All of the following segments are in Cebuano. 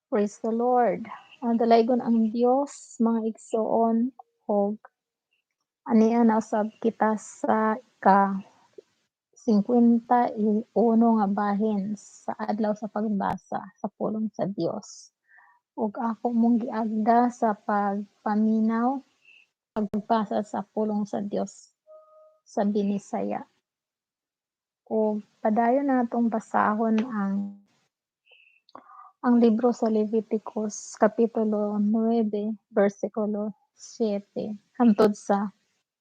Praise the Lord. Ang dalaygon ang Dios, mga igsoon, ug ania na usab kita sa ika 51 nga bahin sa adlaw sa pagbasa sa pulong sa Dios. Ug ako mong giagda sa pagpaminaw, pagbasa sa pulong sa Dios sa Binisaya. Ug padayon natong basahon ang libro sa Leviticus kapitulo 9 bersikulo 7 hangtod sa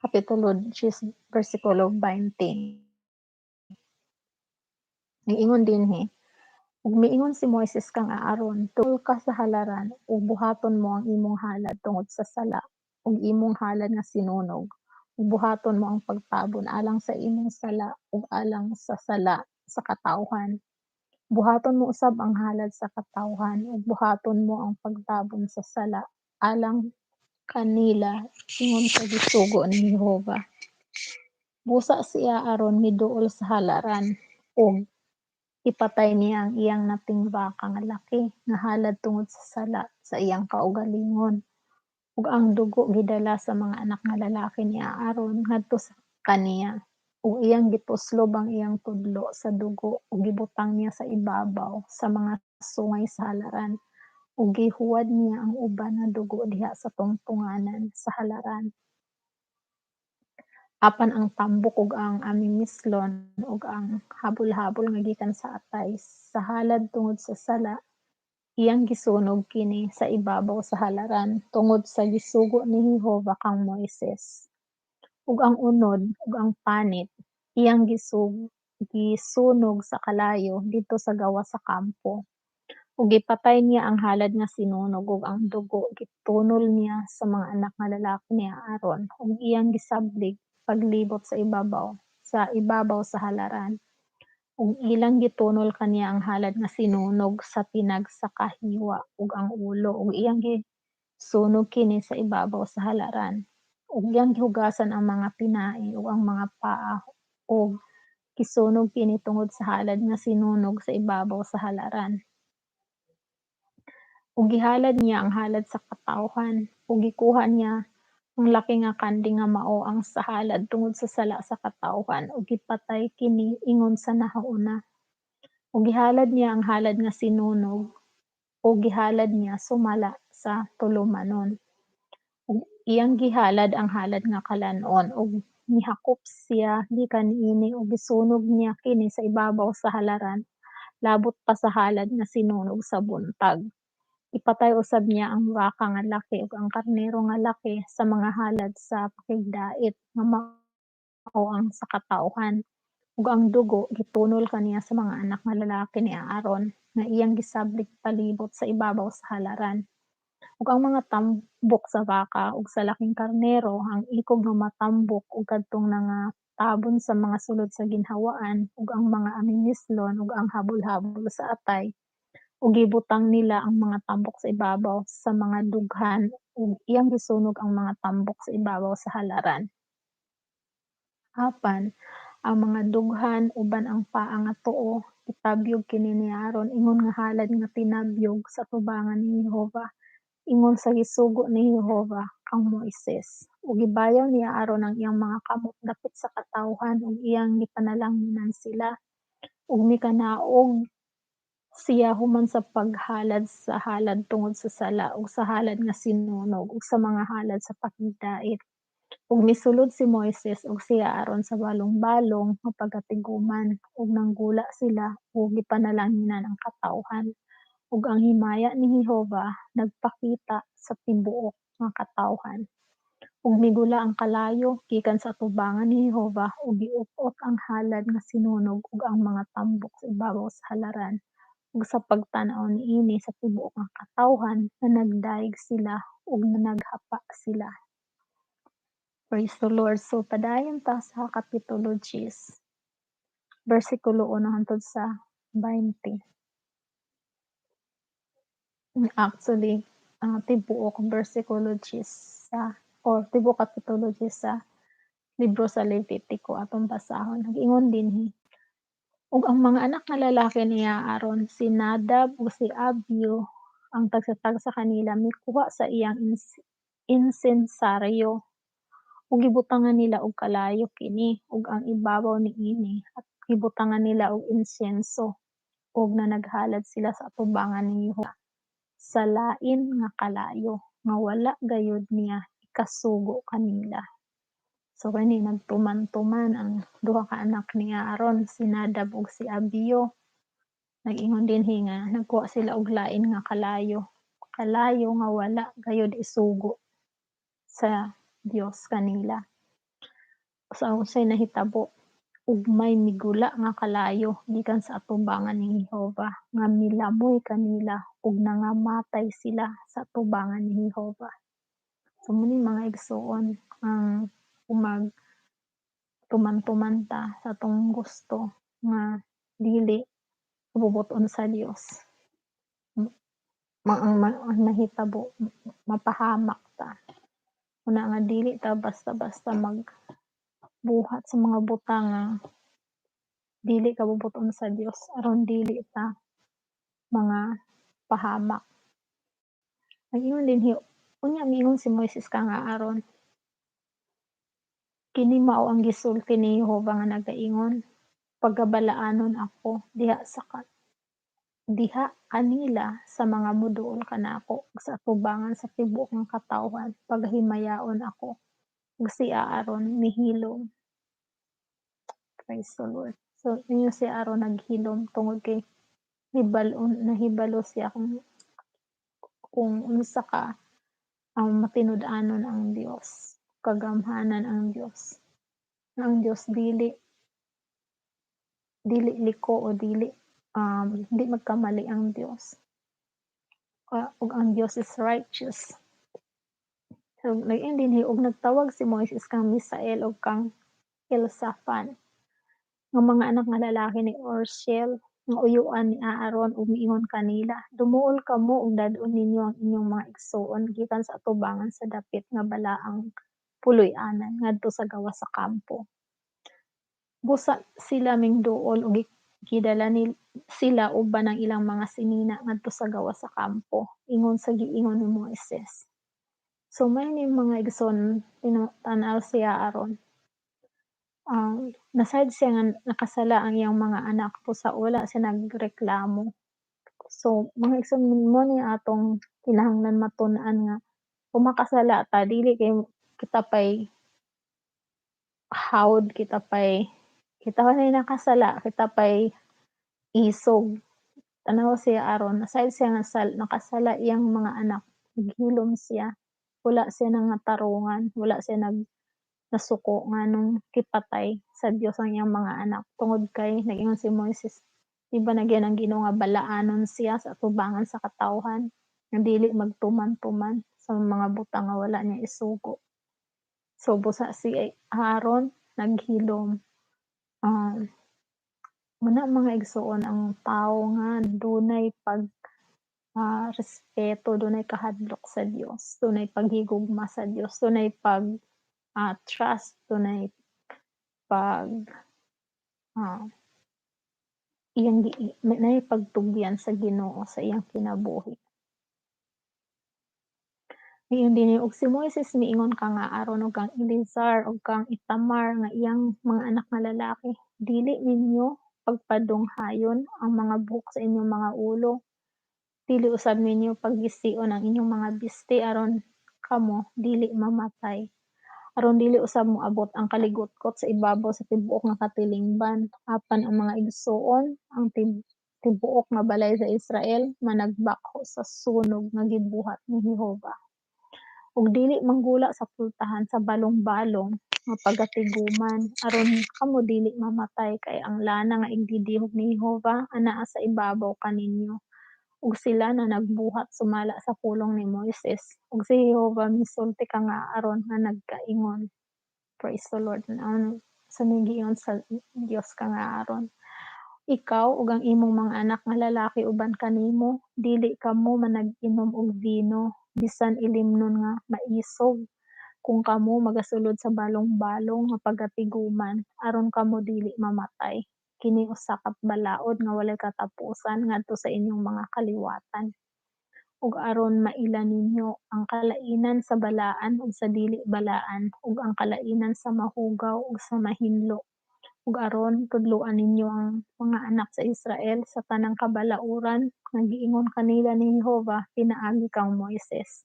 kapitulo 10 bersikulo 20. Niingon dinhi, ug miingon si Moises kang Aaron, "Duol ka sa halaran ug buhaton mo ang imong halad tungod sa sala ug imong halad nga sinunog, ug buhaton mo ang pagtabon alang sa imong sala ug alang sa sala sa katawhan. Buhaton mo usab ang halad sa katawhan ug buhaton mo ang pagtabon sa sala alang kanila ingon sa gisugo ni Jehova." Busa si Aaron miduol sa halaran ug ipatay niya ang iyang naping baka nga laki nga halad tungod sa sala sa iyang kaugalingon. Ug ang dugo gidala sa mga anak nga lalaki ni Aaron ngadto sa kaniya, ug iyang gituslob ang iyang tudlo sa dugo ug gibutang niya sa ibabaw sa mga sungay sa halaran, ug gihuwad niya ang uban nga dugo diha sa tungtunganan sa halaran. Apan ang tambok ug ang amislon ug ang habol-habol nga gikan sa atay sa halad tungod sa sala, iyang gisunog kini sa ibabaw sa halaran tungod sa gisugo ni Jehova kang Moises. Ug ang unod ug ang panit iyang gisunog sa kalayo didto sa gawas sa kampo. Ug gipatay niya ang halad nga sinunog ug ang dugo gitunol niya sa mga anak nga lalaki ni Aaron ug iyang gisablig paglibot sa ibabaw sa halaran. Ug ilang gitunol kaniya ang halad nga sinunog sa pinagsakahiwa ug ang ulo ug iyang gisunog kini sa ibabaw sa halaran. Ug iyang gihugasan ang mga pinai ug ang mga paa ug gisunog kini tungod sa halad nga sinunog sa ibabaw sa halaran. Ug gihalad niya ang halad sa katawhan ug gikuha niya ang laki nga kanding nga mao ang sa halad tungod sa sala sa katawhan ug gipatay kini ingon sa nahauna. Ug gihalad niya ang halad nga sinunog ug gihalad niya sumala sa tulumanon. Ug iyang gihalad ang halad nga kalan-on ug mihakop siya gikan niini ug gisunog niya kini sa ibabaw sa halaran labot pa sa halad nga sinunog sa buntag. Ipatay usab niya ang baka nga laki ug ang karnero nga laki sa mga halad sa pakigdait nga mao ang sa katawhan. Ug ang dugo gitunol kaniya sa mga anak nga lalaki ni Aaron nga iyang gisablik palibot sa ibabaw sa halaran. Ug ang mga tambok sa baka ug sa laking karnero, ang ikog nga matambok ug kadtong nangatabon sa mga sulod sa ginhawaan ug ang mga amislon ug ang habol-habol sa atay, ug gibutang nila ang mga tambok sa ibabaw sa mga dughan ug iyang gisunog ang mga tambok sa ibabaw sa halaran. Apan ang mga dughan uban ang paa nga tuo, gitabyog kini ni Aaron ingon nga halad nga tinabyog sa atubangan ni Jehova, ingon sa gisugo ni Jehova kang Moises. Ug gibayaw ni Aaron ang iyang mga kamot dapit sa katawhan ug iyang gipanalanginan sila. Ug mikanaog siya human sa paghalad sa halad tungod sa sala ug sa halad nga sinunog ug sa mga halad sa pakigdait. Ug misulod si Moises ug si Aaron sa balong-balong nga pagatiguman ug nanggula sila ug gipanalanginan ang katawhan. Ug ang himaya ni Jehova nagpakita sa tibuok nga katawhan. Ug migula ang kalayo gikan sa atubangan ni Jehova ug giut-ot ang halad nga sinunog ug ang mga tambok sa ibabaw sa halaran. Ug sa pagtan-aw niini sa tibuok nga katawhan, nanagdayeg sila ug nanaghapa sila. Praise the Lord. So padayon ta sa kapitulo 10, bersikulo 1 hangtod sa 20. Actually, tibuok bersikulo 10 sa or tibuok kapitulo 10 sa libro sa Levitico atong basahon. Nag-ingon dinhi. Ug ang mga anak nga lalaki ni Aaron, si Nadab ug si Abihu, Ang tagsa-tagsa kanila mikuha sa iyang insensaryo ug gibutangan nila og kalayo kini ug ang ibabaw niini at gibutangan nila og insenso ug nanaghalad sila sa atubangan ni Jehova sa lain nga kalayo nga wala gayud niya ikasugo kanila. So kani nagtuman-tuman ang duha ka anak ni Aaron, si Nadab ug si Abihu. Nag-ingon dinhi nga nagkuha sila og lain nga kalayo, kalayo nga wala gayud isugo sa Dios kanila. Sa unsay nahitabo, ug may migula nga kalayo gikan sa atubangan ni Jehova nga milamoy kanila ug nangamatay sila sa atubangan ni Jehova. So mao ni, mga igsuon, ang kung mag tuman-tuman ta sa atong gusto nga dili kabubut-on sa Dios, ang mahitabo, mapahamak ta. Una nga dili ta basta-basta magbuhat sa mga butang nga dili kabubut-on sa Dios aron dili ta mga pahamak. Nag-ingon dinhi, unya miingon si Moises kang Aaron, "Kini mao ang gisulti ni Jehova nga nagaingon, Pagabalaanon ako diha kanila sa mga moduol kanako ug sa atubangan sa tibuok nga katawhan pagahimayaon ako." Ug si Aaron mihilom. Praise the Lord. So ingon si Aaron, naghilom tungod kay nahibalo siya kung unsa ka ang matinud-anon ang Dios, kagamhanan ang Dios. Ang Dios dili liko o dili magkamali ang Dios. Ug ang Dios is righteous. So nag-ingon dinhi, ug nagtawag si Moises kang Misael ug kang Elzafan nga mga anak nga lalaki ni Uziel nga uyuan ni Aaron ug miingon kanila, "Dumuol kamo ug dad-on ninyo ang inyong mga igsuon gikan sa atubangan sa dapit nga balaang puloy-anan ngadto sa gawas sa kampo." Busa sila mingduol ug gidala sila uban ang ilang mga sinina ngadto sa gawas sa kampo ingon sa giingon ni Moises. So may ni, mga igsoon, tan-aw si Aaron. Nasayod siya nga nakasala ang iyang mga anak, busa wala siya nagreklamo. So mga igsoon, mao ni atong kinahanglan matun-an nga kung makasala ta, dili kay kita pay hawd, kita pay nakasala, kita pay isog. Tan-awa si Aaron, nasayod siya nga nakasala iyang mga anak, naghilom siya. Wala siya nangatarungan, wala siya nasuko nganong gipatay sa Dios ang iyang mga anak tungod kay nag-ingon si Moises, di ba nagyan ang Ginoo nga balaanon siya sa atubangan sa katawhan nga dili magtuman-tuman sa mga butang nga wala niya isugo. So busa si Aaron naghilom. Muna, mga igsuon, ang tawo nga dunay pag respeto, dunay kahadlok sa Dios, dunay paghigugma sa Dios, dunay pag trust, dunay pag iyang naay pagtugyan sa Ginoo sa iyang kinabuhi. Ingon dinhi, ug si Moises miingon kang Aaron ug kang Eleazar ug kang Itamar nga iyang mga anak nga lalaki, "Dili ninyo pagpadunghayon ang mga buhok sa inyong mga ulo, dili usab ninyo paggision ang inyong mga bisti aron kamo dili mamatay, aron dili usab moabot ang kaligutkot sa ibabaw sa tibuok nga katilingban, apan ang mga igsuon, ang tibuok nga balay sa Israel managbakho sa sunog nga gibuhat ni Jehova. Ug dili manggula sa pultahan sa balong-balong nga pagatiguman aron kamo dili mamatay, kay ang lana nga igdidihog ni Jehova anaa sa ibabaw kaninyo." Ug sila na nagbuhat sumala sa pulong ni Moises. Ug si Jehova misulti kang Aaron nga nagkaingon. Praise the Lord. Ano sa giingon sa Dios kang Aaron, "Ikaw ug ang imong mga anak nga lalaki uban kanimo, dili kamo manag-inom og bino bisan ilimnon nga maisog kung kamo magasulod sa balong-balong nga pagatiguman aron kamo dili mamatay. Kini usa ka balaod nga walay katapusan ngadto sa inyong mga kaliwatan." Ug aron maila ninyo ang kalainan sa balaan ug sa dili balaan, ug ang kalainan sa mahugaw ug sa mahinlo, ug aron tudloan ninyo ang mga anak sa Israel sa tanang kabalaoran nga giingon kanila ni Jehova pinaagi kang Moises.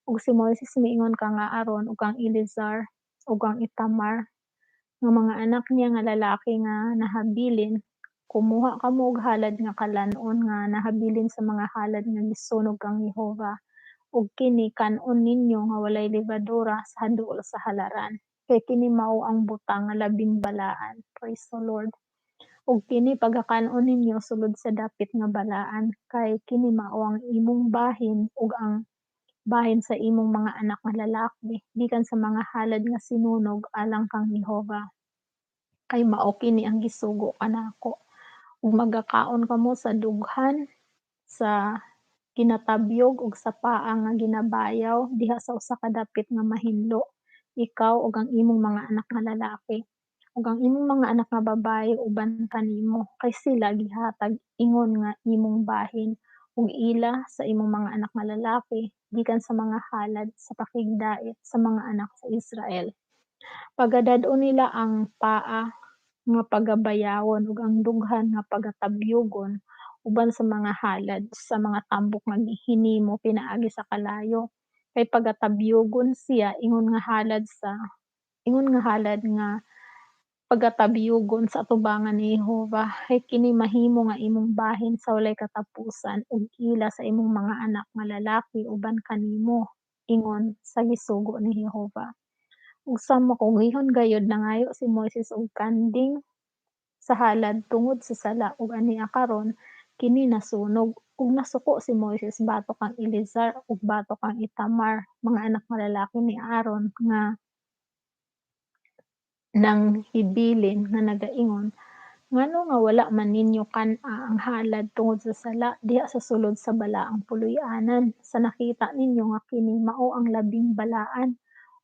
Ug si Moises miingon kang Aaron ug kang Eleazar ug kang Itamar nga mga anak niya nga lalaki nga nahabilin, kumuha kamo og halad nga kalan-on nga nahabilin sa mga halad nga gisunog kang Jehova, ug kini kan-on ninyo nga walay lebadura sa duol sa halaran, kay kini mao ang butang nga labing balaan. Praise the Lord. Ug kini pagakan-on ninyo sulod sa dapit nga balaan, kay kini mao ang imong bahin ug ang bahin sa imong mga anak nga lalaki gikan sa mga halad nga sinunog alang kang Jehova, kay mao kini ang gisugo kanako. Ug magakaon kamo sa dughan sa ginatabyog ug sa paa nga ginabayaw diha sa usa ka dapit nga mahinlo, ikaw ug ang imong mga anak nga lalaki ug ang imong mga anak nga babaye uban kanimo, kay sila gihatag ingon nga imong bahin ug ila sa imong mga anak nga lalaki gikan sa mga halad sa pakigdait sa mga anak sa Israel. Pagadad-on nila ang paa nga pagabayawon ug ang dughan nga pagatabyugon uban sa mga halad sa mga tambok nga gihinimo pinaagi sa kalayo, kay pagatabyugon siya ingon nga halad nga pagatabyugon sa atubangan ni Jehova, kay kini mahimo nga imong bahin sa walay katapusan ug ila sa imong mga anak nga lalaki uban kanimo ingon sa gisugo ni Jehova. Ug sa makugihon gayud nangayo si Moises og kanding sa halad tungod sa sala ug ania karon kini nasunog. Ug nasuko si Moises batok kang Eleazar ug batok kang Itamar, mga anak nga lalaki ni Aaron nga nanghibilin nga nagaingon, ngano nga wala man ninyo kan-a ang halad tungod sa sala diha sa sulod sa balaang puloy-anan, sa nakita ninyo nga kini mao ang labing balaan,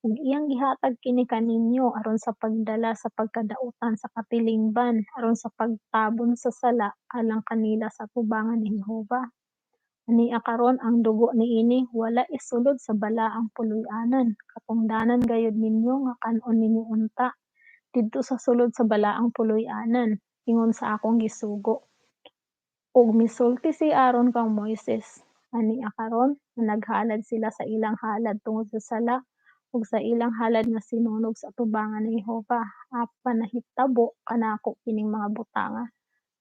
ug iyang gihatag kini kaninyo aron sa pagdala sa pagkadautan sa katilingban aron sa pagtabon sa sala alang kanila sa atubangan ni Jehova? Ania karon ang dugo niini wala isulod sa balaang puloy-anan, katungdanan gayud ninyo nga kan-on ninyo unta didto sa sulod sa balaang puloy-anan, ingon sa akong gisugo. Ug misulti si Aaron kang Moises, ania karon nga naghalad sila sa ilang halad tungod sa sala ug sa ilang halad nga sinunog sa atubangan ni Jehova, apan nahitabo kanako kining mga butanga.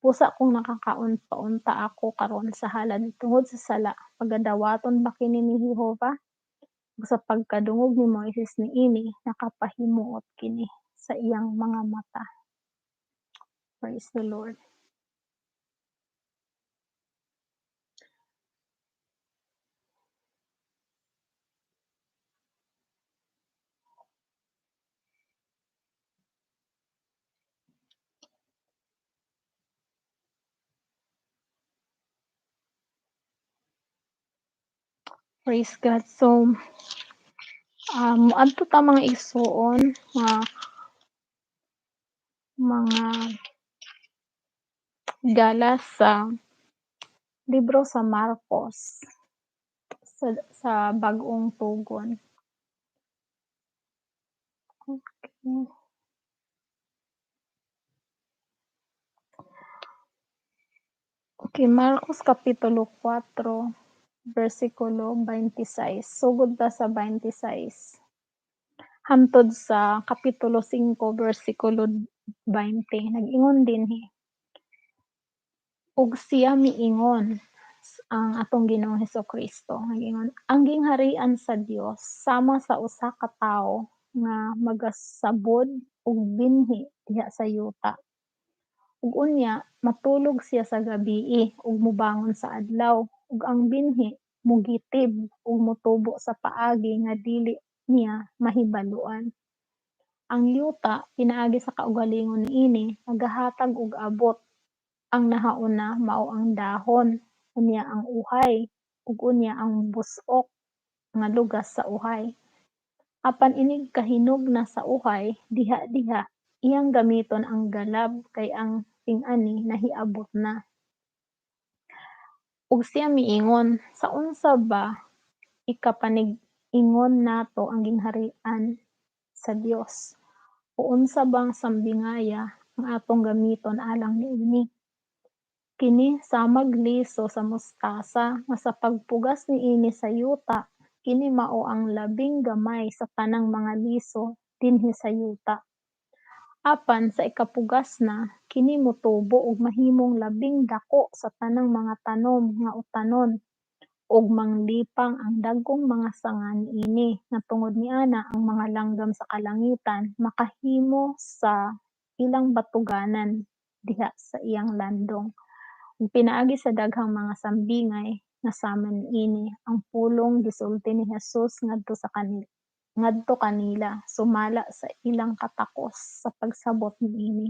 Busa kung nakakaon pa unta ako karon sa halad tungod sa sala, pagadawaton ba kini ni Jehova? Ug sa pagkadungog ni Moises niini, nakapahimuot kini sa iyang mga mata. Praise the Lord. Praise God. So, adto ta mga igsuon mga gala sa libro sa Marcos sa Bag-ong Tugon. Okay. Okay, Marcos Kapitulo 4, versikulo 26. Sugod ta sa 26 hantod sa Kapitulo 5, versikulo 20. Nag-ingon dinhi. Ug siya miingon, ang atong Ginoong Hesukristo, nag-ingon, ang gingharian sa Dios sama sa usa ka tawo nga magasabod og binhi diha sa yuta. Ug unya matulog siya sa gabii ug mobangon sa adlaw, ug ang binhi mogitib ug motubo sa paagi nga dili niya mahibaluan. Ang yuta pinaagi sa kaugalingon niini nagahatag og abot. Ang nahauna mao ang dahon, unya ang uhay, ug unya ang bus-ok nga lugas sa uhay. Apan inig kahinog na sa uhay, diha-diha iyang gamiton ang galab kay ang ting-ani nahiabot na. Ug siya miingon, "Sa unsa ba ikapanig-ingon nato ang gingharian sa Dios, o unsa bang sambingaya ang atong gamiton alang niini? Kini samag liso sa mustasa nga sa pagpugas niini sa yuta, kini mao ang labing gamay sa tanang mga liso dinhi sa yuta. Apan sa ikapugas na, kini motubo ug mahimong labing dako sa tanang mga tanom nga utanon, ug manglipang ang dagkong mga sanga niini, nga tungod niana ang mga langgam sa kalangitan makahimo sa ilang batuganan diha sa iyang landong." Ug pinaagi sa daghang mga sambingay nga sama niini ang pulong gisulti ni Jesus ngadto kanila sumala sa ilang katakos sa pagsabot niini.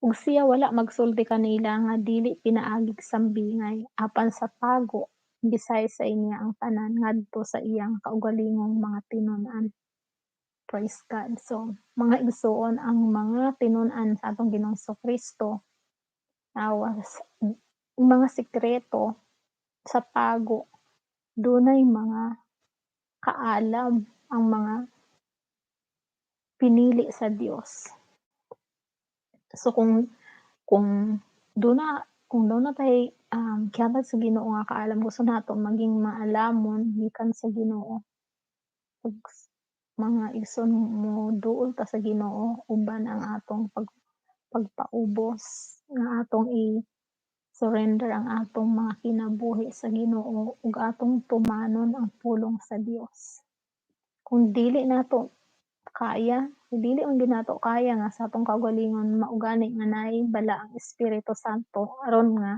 Ug siya wala magsulti kanila nga dili pinaagig sambingay, apan sa tago gisaysay niya ang tanan ngadto sa iyang kaugalingong mga tinun-an. Praise God. So, mga igsuon, ang mga tinun-an sa atong Ginoong Kristo was mga sikreto sa tago, dunay mga kaalam ang mga pinili sa Dios. So kung duna tay gihatag sa Ginoo nga kaalam, gusto nato maging maalamon gikan sa Ginoo. Ug mga igsoon, moduol ta sa Ginoo uban ang atong pagpaubos nga atong i-surrender ang atong mga kinabuhi sa Ginoo ug atong tumanon ang pulong sa Dios. Kung dili nato kaya, kung dili man gyud nato kaya nga sa atong kaugalingon, mao gani nga naay bala ang Espiritu Santo aron nga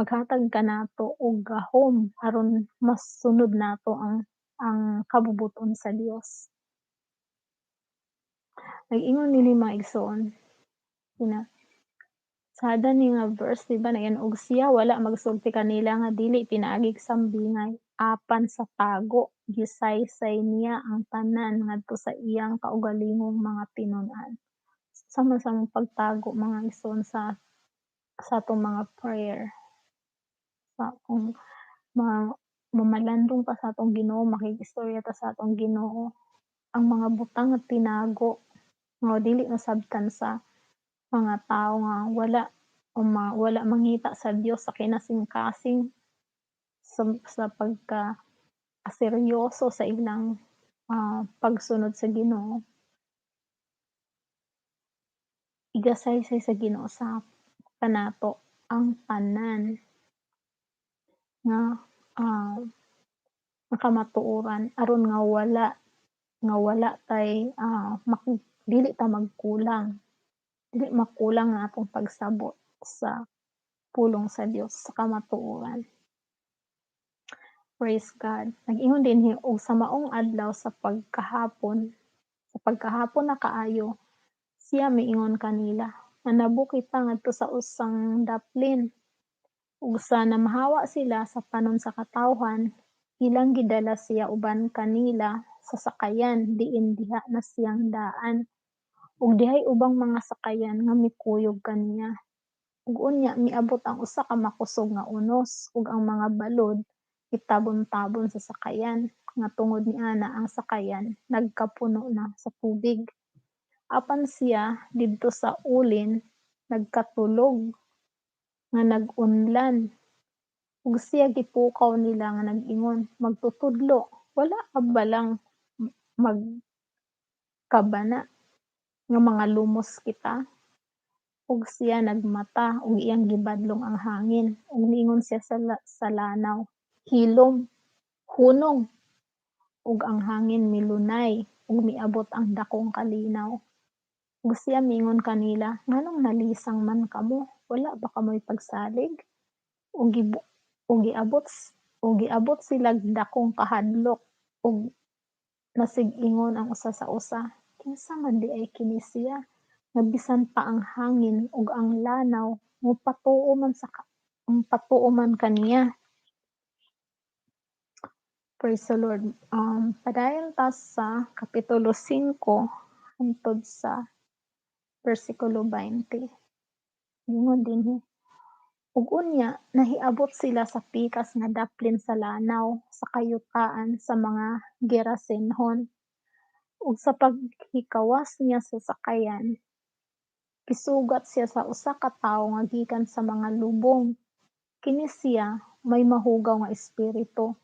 maghatag kanato og gahom aron masunod nato ang kabubut-on sa Dios. Nag-ingon nini, mga igsoon, kina sada ni nga verse, di ba, nag "Ug siya wala magsulti kanila nga dili pinaagig sambingay, apan sa tago gisaysay niya ang tanan ngadto sa iyang kaugalingong mga tinun-an." Sama sa among pagtago, mga igsoon, sa atong mga prayer. Sa kung mamalandong ta sa atong Ginoo, makig-istorya ta sa atong Ginoo, ang mga butang nga tinago nga dili masabtan sa mga tawo nga wala o wala mangita sa Dios sa kinasingkasing sa pagka seryoso sa ilang pagsunod sa Ginoo. Igasaysay sa Ginoo sa kanato ang tanan nga kamatuoran aron nga wala tay dili ta magkulang, dili makulang ang atong pagsabot sa pulong sa Dios, sa kamatuoran. Praise God. Nag-ingon dinhi, "Ug sa maong adlaw sa pagkahapon na kaayo, siya miingon kanila, 'Manabo kita ngadto sa usang daplin.' Ug sa namahawa sila sa panon sa katawhan, ilang gidala siya uban kanila sa sakayan diin diha na siyang daan. Ug dihay ubang mga sakayan nga mikuyog kaniya. Ug unya miabot ang usa ka makusog nga unos ug ang mga balod mitabon-tabon sa sakayan, nga tungod niana ang sakayan nagkapuno na sa tubig. Apan siya didto sa ulin nagkatulog nga nag-unlan. Ug siya gipukaw nila nga nag-ingon, 'Magtutudlo, wala ka balang magkabana nga mangalumos kita?' Ug siya nagmata ug iyang gibadlong ang hangin ug niingon siya sa lanaw, 'Hilom, hunong!' Ug ang hangin milunay ug miabot ang dakong kalinaw. Ug siya miingon kanila, 'Nganong nalisang man kamo? Wala ba kamoy pagsalig?' Ug giabot silag dakong kahadlok ug nasig-ingon ang usa sa usa, 'Kinsa man diay kini siya nga bisan pa ang hangin ug ang lanaw mopatuo man kaniya?" Praise the Lord. Padayon ta sa Kapitulo 5 hangtod sa versikulo 20. Ingon dinhi. Ug unya nahiabot sila sa pikas nga daplin sa lanaw sa kayutaan sa mga Gerasenhon. Ug sa paghikawas niya sa sakayan, gisugat siya sa usa ka tawo nga gikan sa mga lubong. Kini siya may mahugaw nga espiritu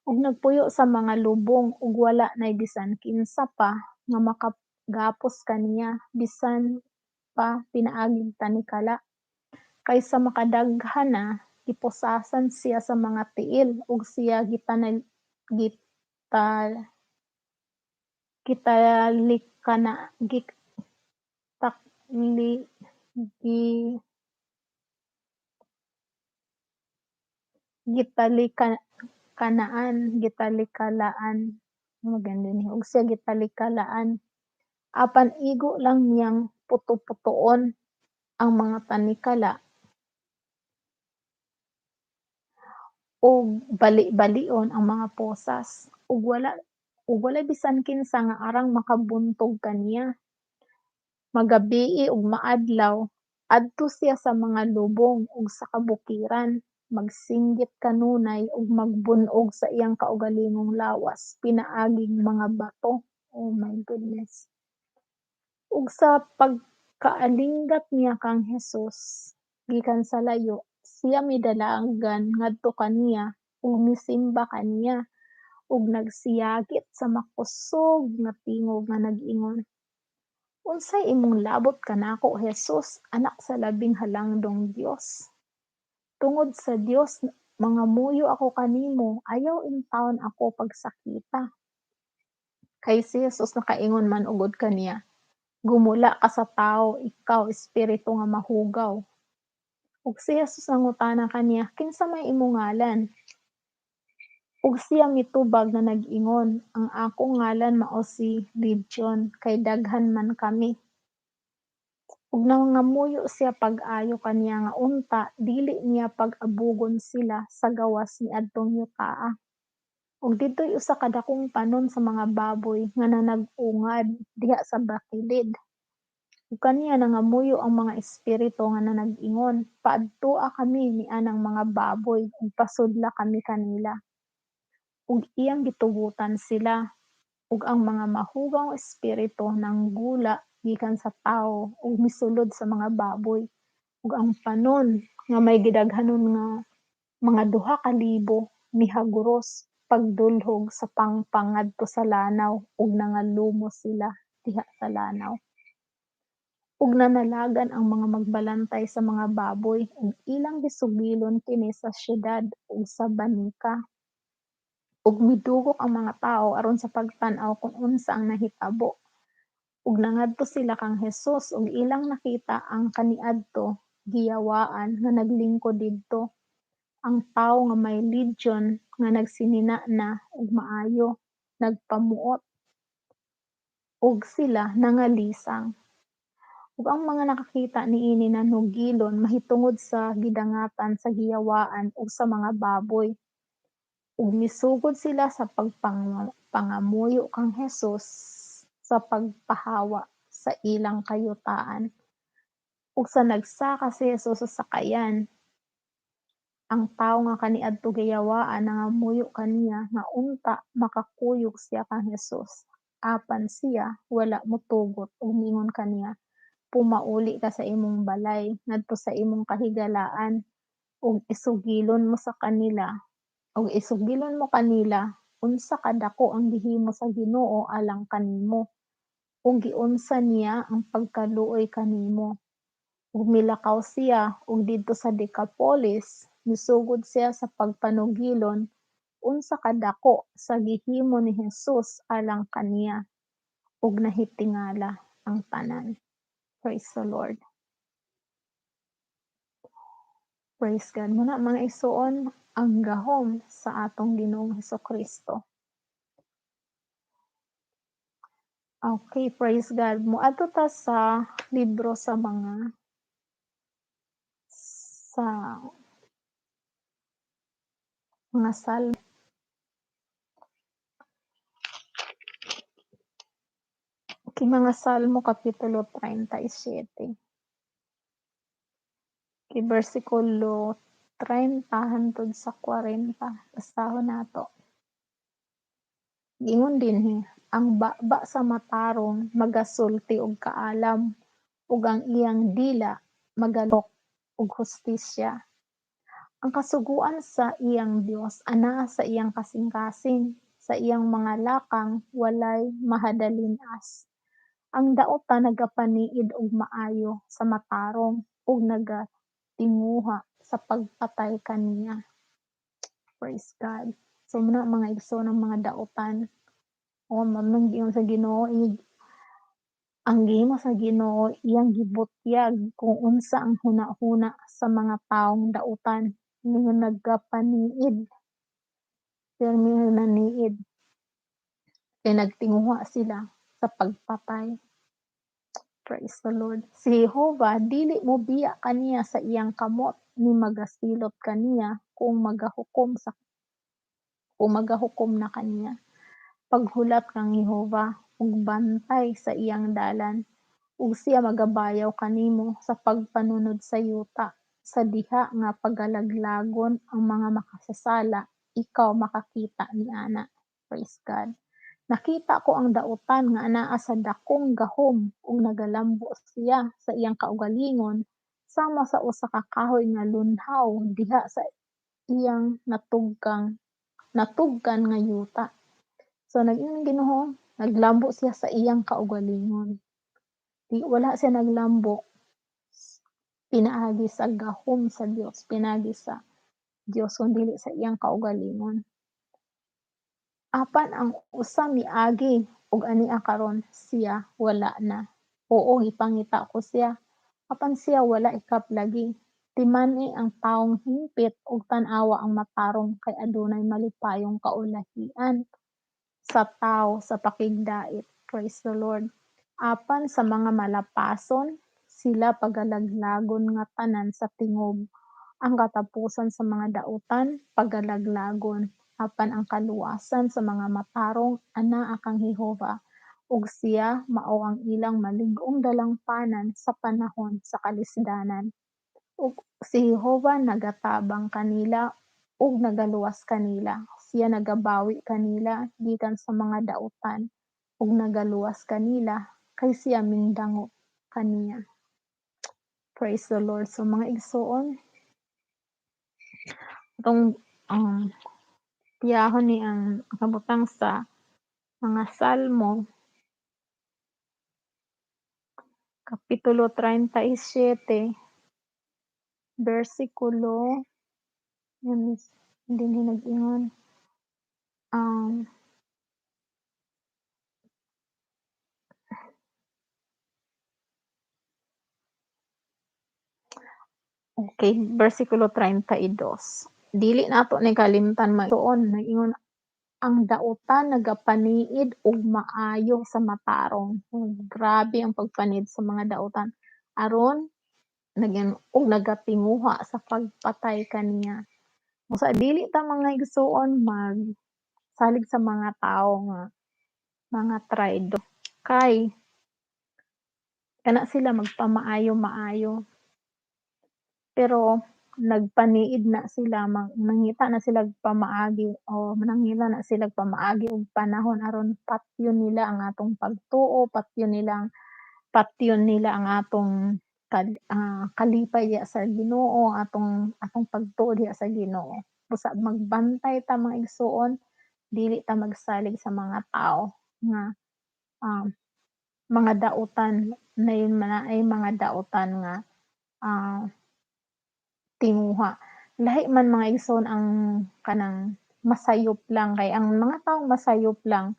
ug nagpuyo sa mga lubong, ug wala nay bisan kinsa pa nga makagapos kaniya bisan pa pinaagig tanikala. Kay sa makadaghan na, gipusasan siya sa mga tiil ug siya gitanal gita gitalikana gitakli gi gitalika kanaan gitalikalaan ug siya gitalikalaan, apan igo lang niyang puto-putoon ang mga tanikala ug bali-balion ang mga posas, ug walay bisan kinsa nga arang makabuntog kaniya. Magabii ug maadlaw adto siya sa mga lubong ug sa kabukiran, magsinggit kanunay ug magbun-og sa iyang kaugalingong lawas pinaaging mga bato. Oh my goodness. Ug sa pagkaalinggat niya kang Hesus gikan sa layo, siya midalagan ngadto kaniya ug misimba kaniya ug nagsiyagit sa makusog nga tingog nga nag-ingon, "Unsay imong labot kanako, Hesus, anak sa Labing Halangdong Dios? Tungod sa Dios mangamuyo ako kanimo, ayaw intawon ako pagsakita." Kay si Hesus nakaingon man ugod kaniya, "Gumula ka sa tawo, ikaw espiritu nga mahugaw." Ug si Hesus nangutana kaniya, "Kinsa may imong ngalan?" Ug siya mitubag nga nag-ingon, "Ang akong ngalan mao si Legion, kay daghan man kami." Ug nangamuyo siya pag-ayo kaniya nga unta dili niya pag-abugon sila sa gawas niadtong yutaa. Ug didto'y usa ka dakong panon sa mga baboy nga nanag-ungad diha sa bakilid. Ug kaniya nangamuyo ang mga espiritu nga nanag-ingon, "Paadtua kami nianang mga baboy ug pasudla kami kanila." Ug iyang gitugutan sila, ug ang mga mahugaw espiritu nanggula gikan sa tawo ug misulod sa mga baboy, ug ang panon nga may gidaghanon nga mga 2,000 mihaguros pagdulhog sa pangpang ngadto sa lanaw, ug nangalumos sila diha sa lanaw. Ug nanalagan ang mga magbalantay sa mga baboy ug ilang gisugilon kini sa syudad ug sa banika. Ug midugok ang mga tawo aron sa pagtan-aw kung unsa ang nahitabo. Ug nangadto sila kang Hesus ug ilang nakita ang kaniadto giyawaan nga naglingkod didto, ang tawo nga may legion nga nagsinina na ug maayo, nagpamuot, ug sila nangalisang. Ug ang mga nakakita niini nanugilon mahitungod sa gidangatan sa giyawaan ug sa mga baboy. Ug misugod sila sa pagpangamuyo kang Hesus sa pagpahawa sa ilang kayutaan. Ug sa nagsaka si Hesus sa sakayan, ang tawo nga kaniadto giyawaan nangamuyo kaniya nga unta makakuyog siya kang Hesus. Apan siya wala motugot ug miingon kaniya, "Pumauli ka sa imong balay ngadto sa imong kahigalaan ug isugilon mo sa kanila ug isugilon mo kanila unsa kadako ang gihimo sa Ginoo alang kanimo ug giunsa niya ang pagkaluoy kanimo." Ug milakaw siya ug didto sa Decapolis misugod siya sa pagpanugilon unsa kadako sa gihimo ni Hesus alang kaniya, ug nahitingala ang tanan. Praise the Lord. Praise God. Muna mga igsuon, ang gahom sa atong Ginoong Hesukristo. Okay, praise God. Moadto ta sa libro sa mga Salmo. Okay, mga Salmo Kapitulo 37. Kay bersikulo 30 hangtod sa 40, basahon nato. Giingon dinhi, ang baba sa matarong magasulti og kaalam, ug ang iyang dila magalok og hustisya. Ang kasuguan sa iyang Dios anaa sa iyang kasing-kasing, sa iyang mga lakang walay mahadalin-as. Ang dautan nagapaniid og maayo sa matarong ug nagatinguha sa pagpatay kaniya. Praise God. So muna mga igsoon ang mga dautan. O mamang giingon sa Ginoo, ang gihimo sa Ginoo iyang gibutyag kung unsa ang huna-huna sa mga taong dautan nga nagapaniid. Pero naniid kay nagtinguha sila sa pagpatay. Praise the Lord. Si Jehovah dili mo biya kaniya sa iyang kamot, ni magasilot kaniya kung magahukom na kaniya. Paghulat kang Jehova ug bantay sa iyang dalan, ug siya magabayaw kanimo sa pagpanunod sa yuta. Sa diha nga pagalaglagon ang mga makasasala, ikaw makakita niana. Praise God. Nakita ko ang dautan nga anaa sa dakong gahom ug nagalambo siya sa iyang kaugalingon sama sa usa ka kahoy nga lunhaw diha sa iyang natugkan nga yuta. So nag-ingon ang Ginoo, naglambo siya sa iyang kaugalingon. Di wala siya naglambo pinaagi sa gahom sa Dios, pinaagi sa Dios kun dili sa iyang kaugalingon. Apan ang usa miagi ug ania karon siya wala na. Oo, gipangita ko siya, apan siya wala hikap lagi. Timan-i ang taong hingpit ug tan-awa ang matarong kay adunay malipayong kaulahian sa tawo sa pakigdait. Praise the Lord. Apan sa mga malapason, sila pagalaglagon nga tanan sa tingob. Ang katapusan sa mga dautan pagalaglagon, apan ang kaluwasan sa mga matarong anaa kang Jehova, ug siya mao ang ilang malig-ong dalangpanan sa panahon sa kalisdanan. Ug si Jehova nagatabang kanila ug nagaluwas kanila. Siya nagabawi kanila gikan sa mga dautan ug nagaluwas kanila kay siya mingdango kaniya. Praise the Lord. So mga igsoon, atong tiyahon ni ang kabutang sa mga Salmo, Kapitulo 37, versikulo, hindi nag-ingon, okay, versikulo 32. Dili nato ni kalimtan magtuon, nag-ingon ang dautan nagapaniid og maayo sa matarong. Grabe ang pagpaniid sa mga dautan aron nag og nagatinguha sa pagpatay kaniya. Usa dili ta mga igsuon magsalig sa mga tawo nga mga traidor kay kana sila magpamaayo-maayo. Pero nagpaniid na sila, nangita na sila pamaagi o nangita na sila pamaagi og panahon aron patyon nila ang atong pagtuo, patyon nila ang atong kalipay diha sa Ginoo, atong pagtuo diha sa Ginoo. Busa magbantay ta mga igsuon, dili ta magsalig sa mga tao nga mga dautan na yun man ay mga dautan nga tinguha. Lahi man mga igsoon ang kanang masayop lang kay ang mga taong masayop lang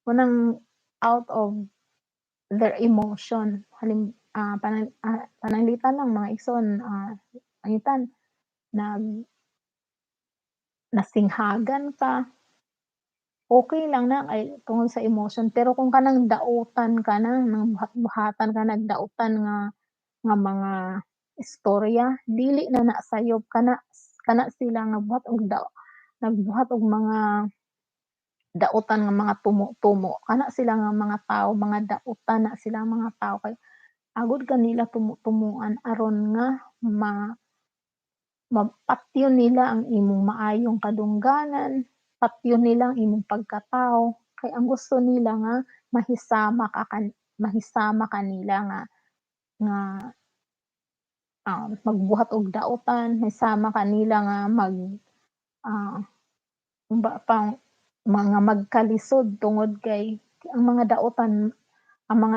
unang out of their emotion. Pananglitan lang mga igsoon, pananglitan nasinghagan ka, okay lang na kay tungod sa emotion. Pero kung kanang dautan ka na, nang buhat-buhatan ka, nagdautan nga mga istorya, dili na na sayop kana sila nga buhat og nagbuhat og mga dautan nga mga tumo-tumo. Kana sila nga mga tawo, mga dautan na sila mga tawo kay agod kanila tumo-tumuan aron nga Mapatyon nila ang imong maayong kadungganan, patyon nila ang imong pagkatawo, kay ang gusto nila nga mahisama ka nila nga nga magbuhat og dautan, mahisama ka nila nga mag pang mga magkalisod tungod kay ang mga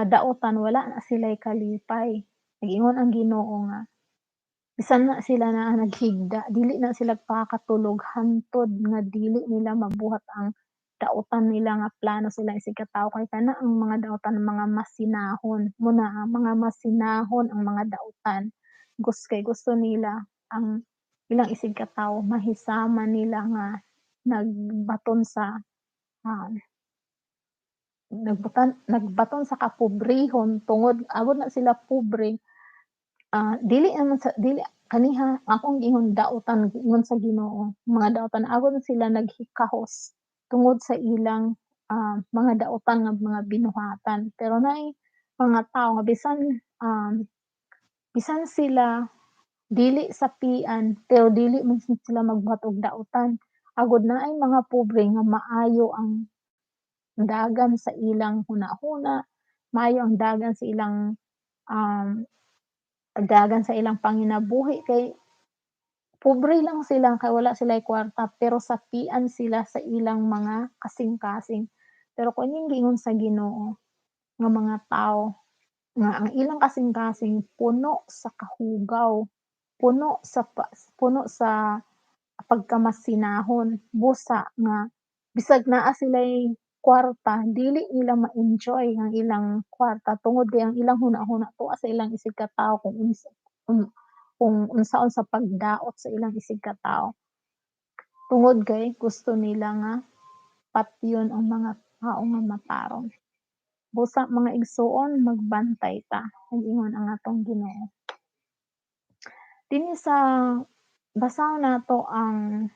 dautan wala na sila'y kalipay. Nag-ingon ang Ginoo nga bisan na sila na naghigda, dili na sila pakakatulog hantod nga dili nila mabuhat ang dautan nila nga plano sila isigkatawo, kay kana ang mga dautan mga masinahon muna, ang mga masinahon ang mga dautan. Kay gusto nila ang ilang isigkatawo mahisama nila nga nagbaton sa kapobrehon tungod agod na sila pobre, dili naman sa dili kaniha akong giingon dautan, giingon sa Ginoo mga dautan, agod na sila naghikahos tungod sa ilang mga dautan nga mga binuhatan. Pero naay mga tawo nga bisan sila dili sapian pero dili man sila magbuhat og dautan, agod naay mga pobre nga maayo ang dagan sa ilang hunahuna, maayo ang dagan sa ilang panginabuhi, kay pobre lang sila kay wala sila'y kwarta pero sapian sila sa ilang mga kasing-kasing. Pero kung inyong giingon sa Ginoo nga mga tawo nga ang ilang kasing-kasing puno sa kahugaw, puno sa pagkamasinahon, busa nga bisag naa sila'y kwarta dili nila ma-enjoy ang ilang kwarta tungod kay ang ilang hunahuna tuwa sa ilang isigkatawo kung unsaon sa pagdaot sa ilang isigkatawo. Tungod kay gusto nila nga patyon ang mga tawo nga matarong. Busa, mga igsuon, magbantay ta, nag-ingon ang atong Ginoo. Dinhi sa basahon nato ang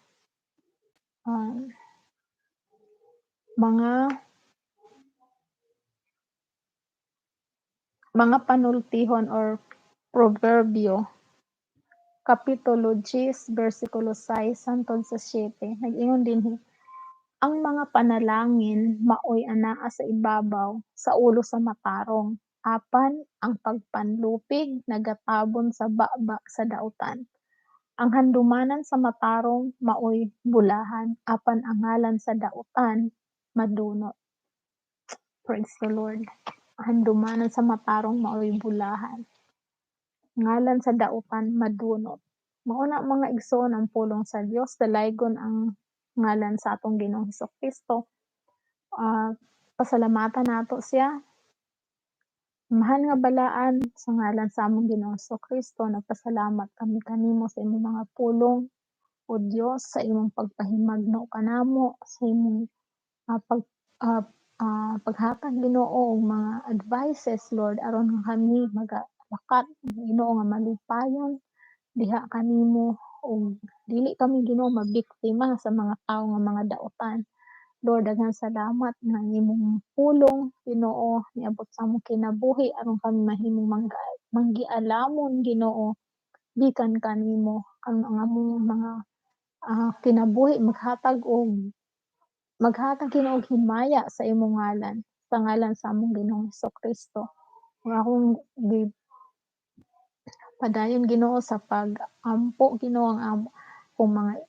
mga panultihon or proverbio, kapitulo 10 bersikulo 6 hangtod sa 7. Nag-ingon dinhi, ang mga panalangin maoy anaa sa ibabaw sa ulo sa matarong, apan ang pagpanlupig nagatabon sa baba sa dautan. Ang handumanan sa matarong maoy bulahan, apan ang ngalan sa dautan madunot. Praise the Lord. Handumanan sa matarong maoy bulahan, ngalan sa dautan madunot. Mao na, mga igsoon, ang pulong sa Dios. Dalaygon ang ngalan sa atong Ginoong Kristo. Pasalamatan nato siya. Mahal nga balaan, sa ngalan sa among Ginoong Kristo, nagpasalamat kami kanimo sa imong mga pulong, o Dios, sa imong pagpahimagno kanamo, sa imong paghatag, Ginoo, og mga advices, Lord, aron nga kami magalakat, Ginoo, nga malipayon diha kanimo ug dili kami, Ginoo, mabiktima sa mga tawo nga mga dautan. Lord, daghang salamat nga ang imong pulong, Ginoo, niabot sa among kinabuhi aron kami mahimong manggialamon, Ginoo, gikan kanimo, ang among mga kinabuhi maghatag, Ginoo, og himaya sa imong ngalan, sa ngalan sa among Ginoong Kristo. Ug akong padayon, Ginoo, sa pag-ampo, Ginoo, ang akong mga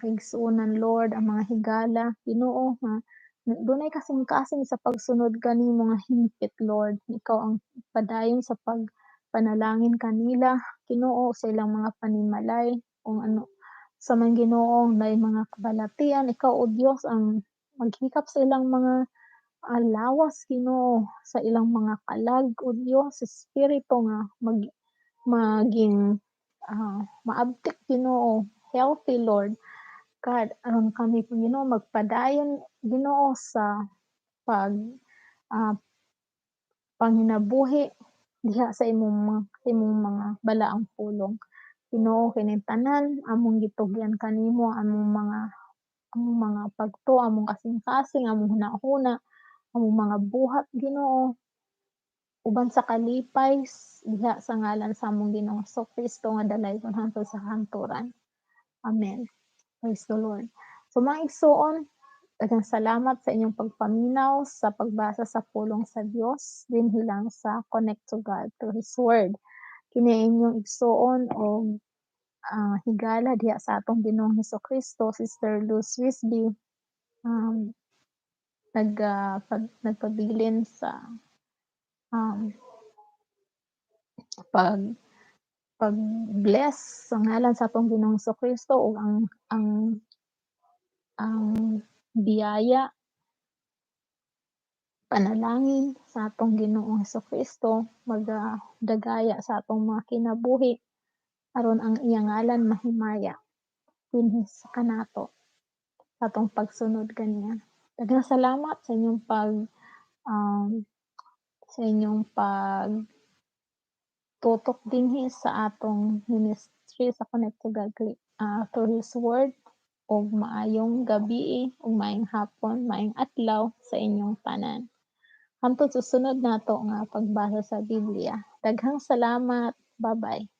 kaigsuonan, Lord, ang mga higala, Ginoo, nga dunay kasing-kasing sa pagsunod kanimo nga hingpit, Lord. Ikaw ang padayon sa pagpanalangin kanila, Ginoo, sa ilang mga panimalay, kung ano sa man, Ginoo, naay mga kabalatian, ikaw, o Dios, ang maghikap sa ilang mga lawas, Ginoo, sa ilang mga kalag, o Dios, espiritu nga maging maabtik, Ginoo, healthy, Lord God, aron kami, Ginoo, magpadayon, Ginoo, sa pag panginabuhi diha sa imong mga balaang pulong. Ginoo, kining tanan among gitugyan kanimo, among mga pagtuo, among kasing-kasing, among hunahuna, among mga buhat, Ginoo. Uban sa kalipay diha sa ngalan sa among Ginoong Kristo nga dalaygon hangtod sa kahangturan. Amen. Praise the Lord. So mga igsuon, daghang salamat sa inyong pagpaminaw sa pagbasa sa pulong sa Dios dinhi lang sa Connect to God through His Word. Kini inyong igsuoon og higala diha sa atong Ginoong Hesus Kristo, Sister Luz Wisby, nagpabilin sa pag-bless sa ngalan sa atong Ginoong Kristo ug ang biyaya, panalangin sa atong Ginoong Kristo magadagaya sa atong mga kinabuhi aron ang iyang ngalan mahimaya dinhi sa kanato sa atong pagsunod kaniya. Daghang salamat sa inyong pag tutok dinhi sa atong ministry sa Connect to God through His Word ug maayong gabii ug maayong hapon, maayong adlaw sa inyong tanan. Hangtod sa sunod nato nga pagbasa sa Biblia. Daghang salamat. Bye-bye.